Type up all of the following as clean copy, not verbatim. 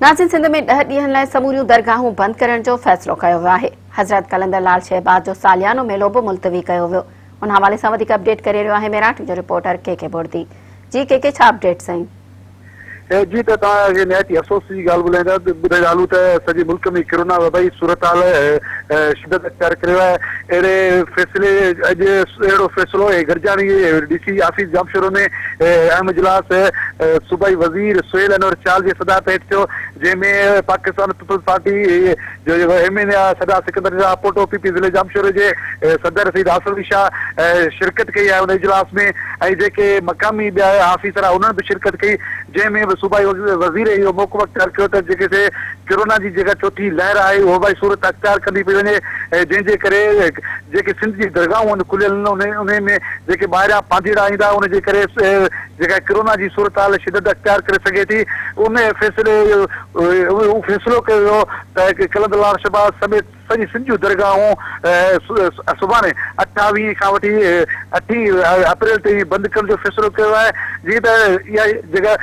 ناظرين سنڌ ۾ ڏهه ڏينهن لاء سموريون درگاهون بند ڪرڻ جو فيصلو ڪيو ويو آهي. حضرت قلندر لال شهباز جو ساليانو ميلو به ملتوي ڪيو ويو. ان حوالي سان وڌيڪ اپڊيٽ ڪري رهيو آهي ميراٺ جو رپورٽر ڪي ڪي بڙدي. جي ڪي ڪي ڇا اپڊيٽس آهن؟ جي ته توهان کي نهايت ئي افسوس جي ڳالهه ٻڌائيندا ٻڌائيندا هلون ته سڄي ملڪ ۾ ڪرونا وبائي صورتحال شدت اختيار ڪري ويو آهي اهڙي فيصلي اڄ اهڙو فيصلو ۽ گڏجاڻي ڊي سي آفيس ڄامشورو ۾ اهم اجلاس صوبائي وزير سهيل انور سيال جي صدارت هيٺ ٿيو جنهن ۾ پاڪستان پيپلز پارٽي جو جيڪو ايم اين اي آهي سردار سڪندر شاهه پوٽو پي پي ضلعي ڄامشوري جي صدر سيد آصف علي شاهه شرڪت ڪئي آهي ان اجلاس ۾ ۽ جيڪي مقامي ٻيا آفيسر آهن انهن به شرڪت ڪئي جنهن ۾ به صوبائي وزير اهو موقف اختيار ڪيو ته جيڪي سي ڪرونا جي جيڪا چوٿين لهر آهي اها وبائي صورت اختيار ڪندي پئي وڃي جنهن جي ڪري جيڪي سنڌ جي درگاهون آهن کليل انهي ۾ جيڪي ٻاهريان پانڌيئڙا ايندا ان جي ڪري جيڪا ڪرونا جي صورتحال شدت اختيار ڪري سگهي ٿي ان فيصلي اهو فيصلو ڪيو ويو ته قلندر لال شهباز سميت سڄي سنڌ جون درگاهون سڀاڻي اٺاويهين کان وٺي اٺين اپريل تائين بند ڪرڻ جو فيصلو ڪيو آهي جيئن ته اها جيڪا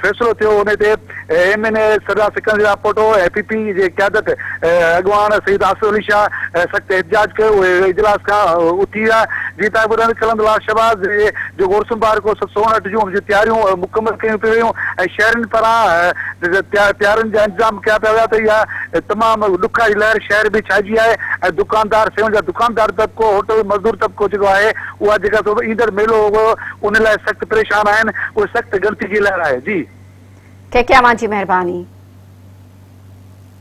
فيصلو ٿيو ان تي M N A Sardar Sikandar Shah Poto ۽ P P جي قيادت اڳواڻ سيد آصف علي شاهه سخت احتجاج ڪيو اهي اجلاس کان اٿي ويا جيئن ته ٻڌايو ته قلندر لال شهباز جو عرس مبارڪ هو 759 جون ان جون تياريون مڪمل ڪيون پيون ويون ۽ شهرين پاران تيارين جا انتظام ڪيا پيا ويا ته اها تمام ڏکائي لهر شهر ۾ ڇائجي آهي ۽ دڪاندار سيون جا دڪاندار طبقو هوٽل مزدور طبقو جيڪو آهي اها جيڪا سو ايندڙ ميلو هو ان لاء سخت پريشان آهن اهي سخت ڳڻتي جي لهر آهي جي. ڪي ڪي اوهان جي مهرباني.